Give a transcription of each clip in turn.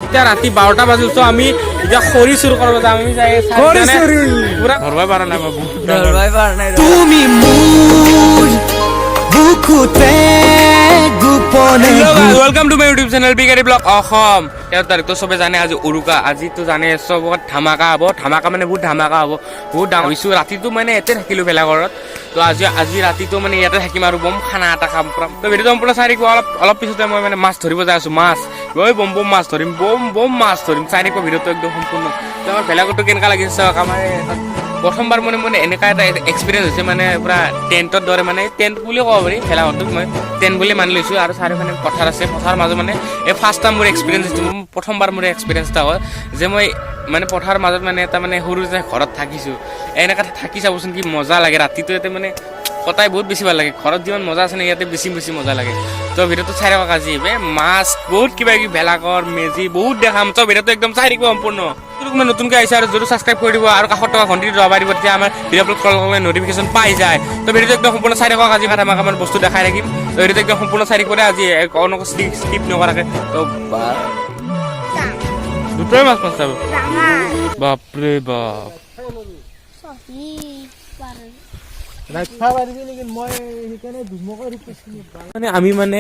এতিয়া ৰাতি 12টা বাজিল, তো আমি এতিয়া খৰি চুৰ কৰিব যাম। আমি যাই পুৰা ধৰবাই পৰা নাই বাবু। ধৰবাই পৰা নাই। তুমি মোৰ বুকুতে গোপনে। Welcome to my YouTube channel বিগাৰী blog Assam. 13 তাৰিখটো চবে জানে, আজি উৰুকা। আজিতো জানে চবত ধামাকা হ'ব। ধামাকা মানে বহুত ধামাকা হ'ব, বহুত ডাঙৰ হৈছোঁ। ৰাতিটো মানে ইয়াতে থাকিলোঁ ভেলাঘৰত, তো আজি ৰাতিটো মানে ইয়াতে থাকিম আৰু বম খানা এটা খাম পুৰা। তো ভিডিঅ'টো সম্পূৰ্ণ চাই থাকিব। অলপ অলপ পিছতে মই মানে মাছ ধৰিব যাই আছোঁ। মাছ গৈ বম বম মাছ ধৰিম, বম বম মাছ ধৰিম। চাই থাকিব ভিডিঅ'টো একদম সম্পূৰ্ণ। তো আমাৰ ভেলাঘৰটো কেনেকুৱা লাগিছে চাওক। আমাৰ প্ৰথমবাৰ মানে মানে এনেকুৱা এটা এক্সপিৰিয়েঞ্চ হৈছে, মানে পুৰা টেণ্টৰ দৰে, মানে টেণ্ট বুলিও ক'ব পাৰি। ভেলাঘৰটোক মই টেণ্ট বুলি মানি লৈছোঁ। আৰু চাৰিওফালে পথাৰ আছে, পথাৰৰ মাজত মানে এই ফাৰ্ষ্ট টাইম মোৰ এক্সপিৰিয়েঞ্চ হৈছে। মোৰ প্ৰথমবাৰ মোৰ এক্সপিৰিয়েঞ্চ এটা হ'ল যে মই মানে পথাৰৰ মাজত মানে এটা মানে সৰু যে ঘৰত থাকিছোঁ। এনেকুৱা থাকি চাবচোন কি মজা লাগে। ৰাতিটো ইয়াতে মানে কটাই বহুত বেছি ভাল লাগে। ঘৰত যিমান মজা আছে ন, ইয়াতে বেছি বেছি মজা লাগে। তো ভিডিঅ'টো চাই থাকক। আজি বে মাছ বহুত কিবা কিবি ভেলাঘৰ মেজি বহুত দেখাম। তো ভিডিঅ'টো একদম চাই থাকিব সম্পূৰ্ণ। যদি কোনোবা নতুনকৈ আহিছে আৰু যদি ছাবস্ক্ৰাইব কৰি দিব আৰু কাষত থকা ঘণ্টিটো দবাই দিব, তেতিয়া আমাৰ ভিডিঅ' আপলোড কৰাৰ লগে লগে নটিফিকেশ্যন পাই যায়। তো ভিডিঅ'টো একদম সম্পূৰ্ণ চাই থাকক। আজি ধামাকা মান বস্তু দেখাই থাকিম। তো ভিডিঅ'টো একদম সম্পূৰ্ণ চাই থাকিব দেই আজি, কোনো স্কিপ নকৰাকৈ। তো দুটাই মাছ মাছ চাব, বাপৰে বাপ। মানে আমি মানে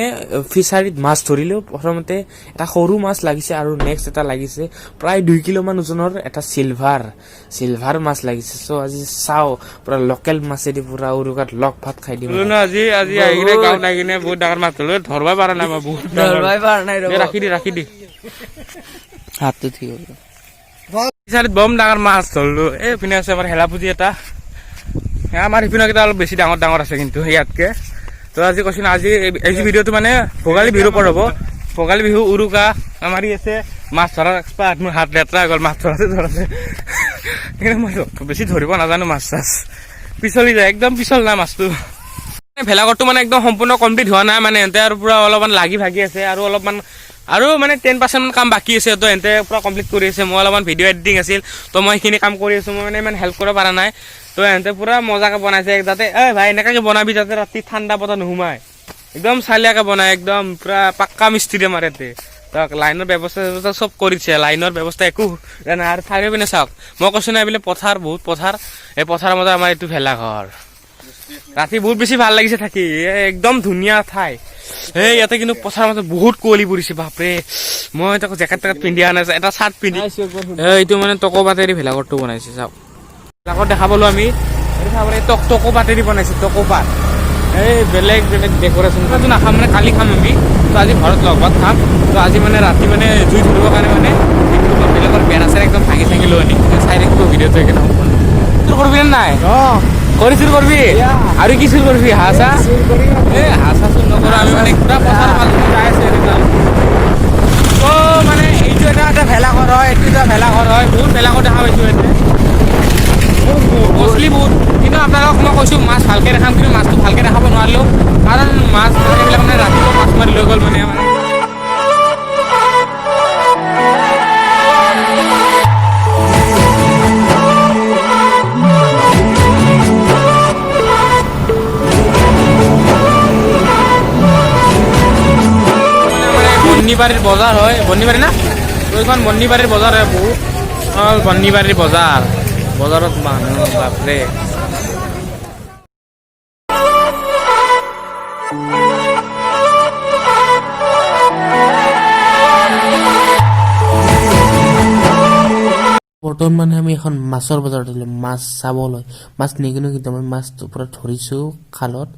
ফিচাৰীত মাছ ধৰিলোঁ। প্ৰথমতে এটা সৰু মাছ লাগিছে আৰু নেক্সট এটা লাগিছে প্ৰায় 2 কিলোমান ওজনৰ এটা চিলভাৰ মাছ লাগিছে। চ' আজি চাওঁ, পুৰা লোকেল মাছেদি পুৰা উৰুকাত লগ ভাত খাই দিম আজি। আজি আহি কিনে গাঁৱত আহি কিনে বহুত ডাঙৰ মাছ ধৰিলো, ধৰবাই পৰা নাই মই, বহুত ডাঙৰ। ধৰবাই পৰা নাই। দে, ৰাখি দি, ৰাখি দি। হাতটো ঠিক হ'ব। ফিচাৰীত বম ডাঙৰ মাছ ধৰিলো। এইপিনে আছে আমাৰ হেলাপুজি এটা। আমাৰ সিপিনৰ কেইটা অলপ বেছি ডাঙৰ ডাঙৰ আছে কিন্তু ইয়াতকে। তো আজি কৈছো না, আজি এই ভিডিঅ'টো মানে ভোগালী বিহুৰ ওপৰত হ'ব। ভোগালী বিহু, উৰুকা। আমাৰ ই আছে মাছ ধৰাৰ এক্সপাৰ্ট। মোৰ হাত লেতেৰা হৈ গ'ল মাছ ধৰাতে ধৰাতে। সেইকাৰণে মই বেছি ধৰিব নাজানো। মাছ চাছ পিছলি যায়, একদম পিছল না মাছটো। ভেলাঘৰটো মানে একদম সম্পূৰ্ণ কমপ্লিট হোৱা নাই, মানে এহঁতে আৰু পুৰা অলপমান লাগি ভাগি আছে আৰু অলপমান আৰু মানে 10% মান কাম বাকী আছে। তো এহঁতে পুৰা কমপ্লিট কৰি আছে। মই অলপমান ভিডিঅ' এডিটিং আছিল, তো মই সেইখিনি কাম কৰি আছোঁ। মই মানে ইমান হেল্প কৰিব পৰা নাই। তো এহঁতে পুৰা মজাকে বনাইছে যাতে, এই ভাই, এনেকুৱাকে বনাবি যাতে ৰাতি ঠাণ্ডা বতাহ নোসোমায়। একদম চালিয়াকে বনাই, একদম পুৰা পাক্কা মিস্ত্ৰী আমাৰ ইয়াতে। তো লাইনৰ ব্যৱস্থা ব্যৱস্থা চব কৰিছে, লাইনৰ ব্যৱস্থা একো নাই। আৰু চাৰিওপিনে চাওক, মই কৈছো নাই এইবিলাক পথাৰ, বহুত পথাৰ। এই পথাৰৰ মাজত আমাৰ এইটো ভেলাঘৰ। ৰাতি বহুত বেছি ভাল লাগিছে থাকি, একদম ধুনীয়া ঠাই। এই ইয়াতে কিন্তু পথাৰৰ মাজত বহুত কুঁৱলী পৰিছে, বাপৰে। মই তাকো জেকেট টেকেট পিন্ধি অহা নাই, এটা চাৰ্ট পিন্ধি। এইটো মানে টকৌ পাতেদি ভেলাঘৰটো বনাইছে। চাওক, ভেলাঘৰ দেখা পালো আমি। এইটো চাব, এই টকৌ পাতেদি বনাইছে, টকৌ পাত। এই বেলেগ বেলেগ ডেক'ৰেশ্যন। এইটো নাখাম, মানে কালি খাম আমি। তো আজি ঘৰত লগ ভাত খাম। তো আজি মানে ৰাতি মানে জুই ধৰিবৰ কাৰণে মানে বেলেগৰ বেৰা চেৰা একদম ভাঙি চাঙি লৈ আনি। চাই থাকিব ভিডিঅ'টো একেদম সম্পূৰ্ণ। চুৰ কৰিবি নে নাই? কৰি চুৰ কৰিবি? আৰু কি চুৰ কৰিবি? হাঁহ চাহ? এ হাঁহ চাহ চুৰ নকৰো আমি। মানে পুৰা পথাৰৰ মাজত যাই আছে এনেকুৱা। তো মানে এইটো এটা এটা ভেলাঘৰ হয়, এইটো এটা ভেলাঘৰ হয়। বহুত ভেলাঘৰ দেখা পাইছো ইয়াতে, মছলি বহুত। কিন্তু আপোনালোকক মই কৈছোঁ মাছ ভালকে দেখাম, কিন্তু মাছটো ভালকে দেখাব নোৱাৰিলোঁ, কাৰণ মাছ এইবিলাক মানে ৰাতিপুৱা মাছ মাৰি লৈ গ'ল। মানে আমাৰ বন্নিবাৰীৰ বজাৰ হয়, বন্নিবাৰী না? তো এইখন বন্নিবাৰীৰ বজাৰ হয়, বহুত বন্নিবাৰীৰ বজাৰ। বজাৰত মানুহ বাপৰে। বৰ্তমান মানে আমি এখন মাছৰ বজাৰত আহিলোঁ মাছ চাবলৈ। মাছ নিকিনো, কিন্তু আমি মাছটো পুৰা ধৰিছোঁ খালত।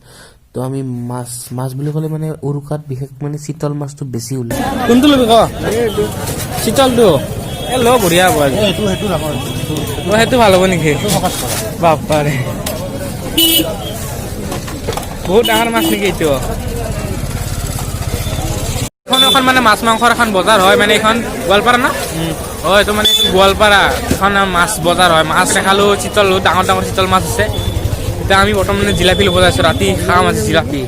তো আমি মাছ মাছ বুলি ক'লে মানে উৰুকাত বিশেষ মানে চিতল মাছটো বেছি ওলায়। কোনটো ল'বি ক? চিতলটো এ ল, বঢ়িয়া হ'ব আজি। অ, সেইটো ভাল হ'ব নেকি? বাপাৰে, বহুত ডাঙৰ মাছ নেকি এইটো? এখন এখন মানে মাছ মাংসৰ এখন বজাৰ হয়। মানে এইখন গোৱালপাৰা না? অ, এইটো মানে এইটো গোৱালপাৰা এখন মাছ বজাৰ হয়। মাছ দেখালো, চিতল, ডাঙৰ ডাঙৰ চিতল মাছ আছে। এতিয়া আমি বৰ্তমান মানে জিলাপি ল'ব যাইছো, ৰাতি খাম আজি জিলাপি।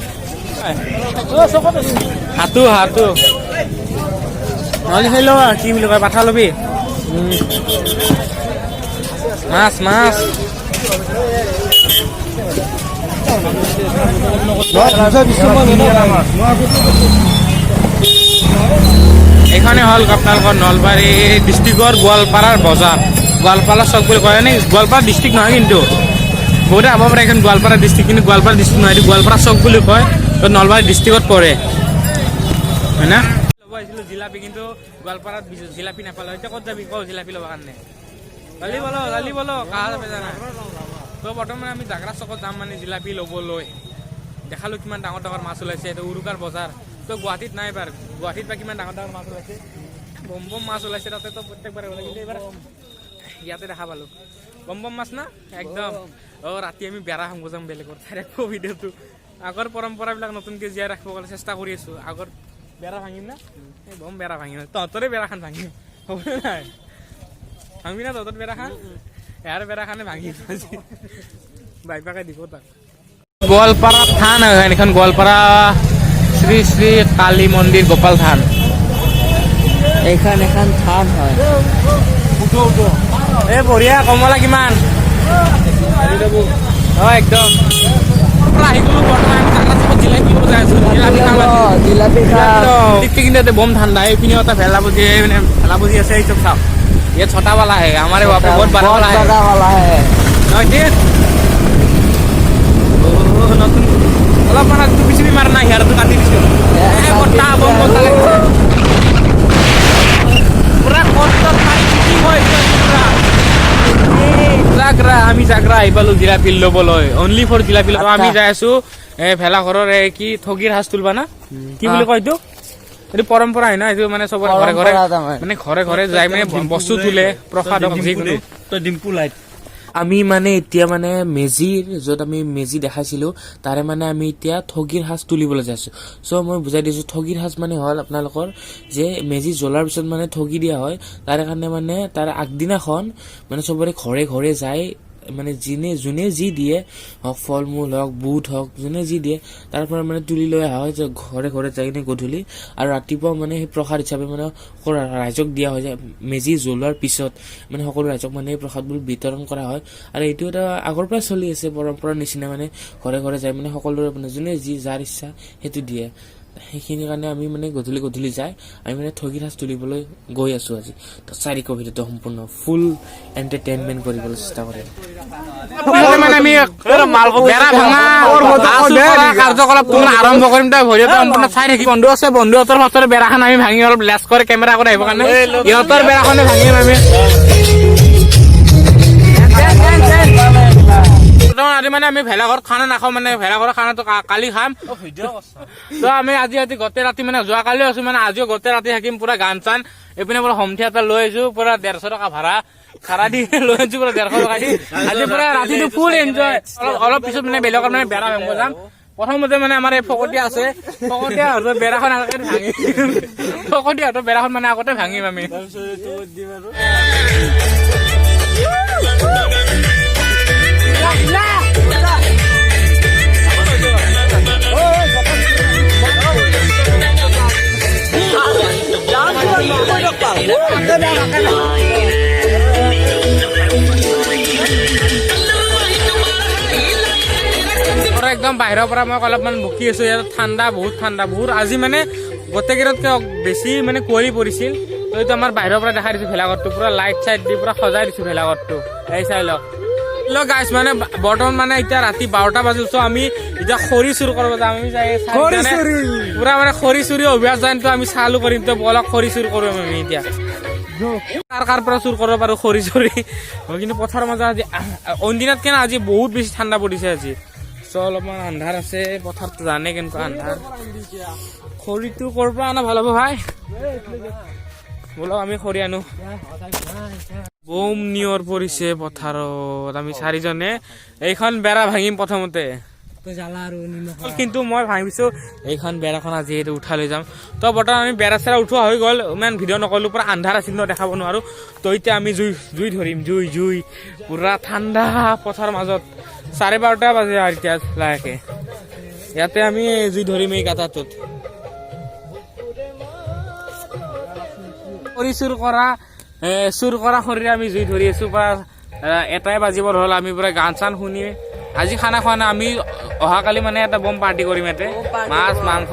হাতো হাতো নহ'লে সেই ল, কি বুলি কয়, পাঠা ল'বি। মাছ মাছ এইখনে হ'ল আপোনালোকৰ নলবাৰী ডিষ্ট্ৰিক্টৰ গোৱালপাৰাৰ বজাৰ, গোৱালপাৰা চক বুলি কয়। নে গোৱালপাৰা ডিষ্ট্ৰিক্ট নহয়, কিন্তু বহুতে ভাব পাৰে এইখন গোৱালপাৰা ডিষ্ট্ৰিক্ট, কিন্তু গোৱালপাৰা ডিষ্ট্ৰিক্ট নহয়, এইটো গোৱালপাৰা চক বুলি কয়। তো নলবাৰী ডিষ্ট্ৰিক্টত পৰে, হয় না? ল'ব আহিছিলোঁ জিলাপি, কিন্তু গোৱালপাৰাত জিলাপি নাপালোঁ। এতিয়া ক'ত যাবি কওঁ জিলাপি ল'ব কাৰণে? জলদি বলো, জলদি বলো, কাহা যাবে জানা। তো বৰ্তমান আমি জাগৰা চকত যাম মানে জিলাপি ল'বলৈ। দেখালোঁ কিমান ডাঙৰ ডাঙৰ মাছ ওলাইছে। এইটো উৰুকাৰ বজাৰ, তো গুৱাহাটীত নাই এবাৰ। গুৱাহাটীত বা কিমান ডাঙৰ ডাঙৰ মাছ ওলাইছে, বম বম মাছ ওলাইছে তাতে তো প্ৰত্যেকবাৰে ওলাই, কিন্তু এইবাৰ ইয়াতে দেখা পালোঁ বম বম মাছ না একদম। অ' ৰাতি আমি বেৰা ভাঙব যাম বেলেগৰ। চাই ৰাখিব ভিডিঅ'টো। আগৰ পৰম্পৰাবিলাক নতুনকৈ জীয়াই ৰাখিব কাৰণে চেষ্টা কৰি আছোঁ। আগৰ বেৰা ভাঙিম না, এই বম বেৰা ভাঙিম, তহঁতৰে বেৰাখান ভাঙিম, হ'বনে নাই? ভাঙবি না তহঁতৰ বেৰাখান? ইয়াৰ বেৰাখানে ভাঙিম আজি, বাইপাকে দিব তাক। গোৱালপাৰা থান হয় এইখন, গোৱালপাৰা শ্ৰী শ্ৰী কালী মন্দিৰ, গোপাল থান। এইখন এখন থান হয়। এই বঢ়িয়া। কমলা কিমান? অ একদম পৰা আহি গ'লো। বৰ্তমান আমি জাগৰা চকত জিলাপি ল'ব যাই আছো, জিলাপি খাম আজি। জিলাপি খাম। কিন্তু ইয়াতে বম ঠাণ্ডা। এইপিনে এটা ভেলাপুজি, মানে ভেলাপুজি আছে। এই চব চাওক, ये छोटा वाला है, हमारे वहाँ पे बहुत बड़ा वाला है। बड़ा वाला है। নহয় ঠিক। অ, নতুন অলপমান আজি টুপি চুপি মাৰা নাই, হেয়াৰটো কাটি দিছো। এ বতাহ, বম বতাহ লাগিছে পুৰা। কষ্টত পানী কি হৈছে পুৰা। জাগৰা, আমি জাগৰা আহি পালো জিলাপি ল'বলৈ, অনলি ফৰ জিলাপি ল'ব আমি যাই আছো। এ ভেলাঘৰৰ এই কি ঠগিৰ সাজ তুলবা না কি বুলি কয় এইটো? এইটো পৰম্পৰা হয় না এইটো, মানে চবৰে ঘৰে ঘৰে পৰম্পৰা তাৰমানে। মানে ঘৰে ঘৰে যাই মানে বস্তু তোলে, প্ৰসাদ হওক যিকোনো। তই ডিম্পু লাইট। আমি মানে এতিয়া মানে মেজিৰ য'ত আমি মেজি দেখাইছিলোঁ, তাৰে মানে আমি এতিয়া ঠগিৰ সাজ তুলিবলৈ যাই আছোঁ। চ' মই বুজাই দিছোঁ, ঠগিৰ সাজ মানে হ'ল আপোনালোকৰ যে মেজি জ্বলাৰ পিছত মানে ঠগি দিয়া হয়। তাৰে কাৰণে মানে তাৰ আগদিনাখন মানে চবৰে ঘৰে ঘৰে যায়, মানে যোনে যোনে যি দিয়ে হওক, ফল মূল হওক, বুট হওক, যোনে যি দিয়ে তাৰ পৰা মানে তুলি লৈ অহা হয় যে ঘৰে ঘৰে যাই কিনে গধূলি আৰু ৰাতিপুৱা মানে সেই প্ৰসাদ হিচাপে মানে সকলো ৰাইজক দিয়া হৈ যায়। মেজি জ্বলোৱাৰ পিছত মানে সকলো ৰাইজক মানে এই প্ৰসাদবোৰ বিতৰণ কৰা হয়। আৰু এইটো এটা আগৰ পৰাই চলি আছে পৰম্পৰাৰ নিচিনা, মানে ঘৰে ঘৰে যাই মানে সকলোৰে মানে যোনে যি যাৰ ইচ্ছা সেইটো দিয়ে। সেইখিনি কাৰণে আমি মানে গধূলি গধূলি যাই আমি মানে ঠগি সাজ তুলিবলৈ গৈ আছোঁ আজি। তো চাৰিক ভিডিঅ'টো সম্পূৰ্ণ ফুল এণ্টাৰটেইনমেণ্ট কৰিবলৈ চেষ্টা কৰিম। মানে আমি বেৰা ভাঙা কাৰ্যকলাপ তোমাৰ আৰম্ভ কৰিম। তই ভিডিঅ'টো সম্পূৰ্ণ চাই থাকি। বন্ধু আছে, বন্ধুহঁতৰ ফাৰ্ষ্টতে বেৰাখন আমি ভাঙি অলপ লেছ কৰে কেমেৰা কৰি আহিব কাৰণে ইহঁতৰ বেৰাখনে ভাঙিম আমি। বৰ্তমান আজি মানে আমি ভেলাঘৰত খানা নাখাওঁ, মানে ভেলাঘৰৰ খানাটো কালি খাম। তো আমি আজি আজি গোটেই ৰাতি, মানে যোৱাকালিও আছো, মানে আজিও গোটেই ৰাতি থাকিম। পুৰা গান চান এইপিনে পুৰা হোম থিয়েটাৰ লৈ আহিছো, পুৰা 150 টকা ভাড়া ভাড়া দি লৈ আহিছো, পুৰা 150 টকা দি। আজি পুৰা ৰাতিটো ফুল এনজয়। অলপ অলপ পিছত মানে বেলেগৰ মানে বেৰা ভাঙিব যাম। প্ৰথমতে মানে আমাৰ এই ফকতীয়া আছে, ফকতীয়া বেৰাখন আগতে ভাঙিম। ফকতীয়াহঁতৰ বেৰাখন মানে আগতে ভাঙিম আমি। পৰা একদম বাহিৰৰ পৰা মই অলপমান বকি আছো। ইয়াত ঠাণ্ডা, বহুত ঠাণ্ডা, বহুত। আজি মানে গোটেইকেইটাতকৈ বেছি মানে কুঁৱলী পৰিছিল। তো এইটো আমাৰ বাহিৰৰ পৰা দেখাই দিছো ভেলাঘৰটো, পুৰা লাইট চাইট দি পুৰা সজাই দিছো ভেলাঘৰটো, এই চাই লওক। লওক গাইছ, মানে বৰ্তমান মানে এতিয়া ৰাতি 12টা বাজিল। চ' আমি এতিয়া খৰি চুৰ কৰিব যাম। আমি যাই পুৰা মানে খৰি চুৰি অভ্যাস যায়, তো আমি চালু কৰিম। তো বলক, খৰি চুৰ কৰিম আমি এতিয়া। কাৰ কাৰ পৰা চুৰ কৰিব পাৰো খৰি চৰি। কিন্তু পথাৰৰ মাজত আজি অইন দিনাতকে না আজি বহুত বেছি ঠাণ্ডা পৰিছে আজি। চ' অলপমান আন্ধাৰ আছে পথাৰটো, জানে কেনেকুৱা আন্ধাৰ। খৰিটো ক'ৰ পৰা অনা ভাল হ'ব ভাই? ব'লক, আমি খৰি আনো। বম নিয়ৰ পৰিছে পথাৰত। আমি চাৰিজনে এইখন বেৰা ভাঙিম প্ৰথমতে, কিন্তু মই ভাবিছো এইখন বেৰাখন আজি এইটো উঠাই লৈ যাম। তো বৰ্তমান আমি বেৰা চেৰা উঠোৱা হৈ গ'ল। ইমান ভিডিঅ' নকৰিলো, পুৰা আন্ধাৰ আছিল ন, দেখাব নোৱাৰো। তো এতিয়া আমি জুই জুই ধৰিম, জুই জুই। পুৰা ঠাণ্ডা পথাৰৰ মাজত, 12:30 বাজে আৰু এতিয়া লাহেকে ইয়াতে আমি জুই ধৰিম এই গাঁতাটোত। খৰি চুৰ কৰা, চুৰ কৰা খৰিৰে আমি জুই ধৰি আছো। পুৰা 1টাই বাজিবৰ হ'ল। আমি পুৰা গান চান শুনি আজি খানা খোৱা নাই আমি। অহাকালি মানে এটা বম পাৰ্টি কৰিম ইয়াতে, মাছ মাংস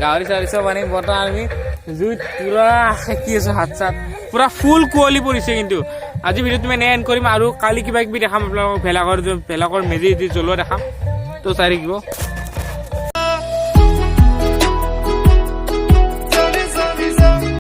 গাহৰি চাহৰি চব আনিম। বৰ্তমান আমি জুইত পুৰা সেকি আছো হাত চাত, পুৰা ফুল কুঁৱলী পৰিছে। কিন্তু আজি ভিডিঅ'টো মানে এণ্ড কৰিম আৰু কালি কিবা কিবি দেখাম আপোনালোকক, ভেলাঘৰ, ভেলাঘৰ মেজি দি জ্বলোৱা দেখাম। তো চাই থাকিব।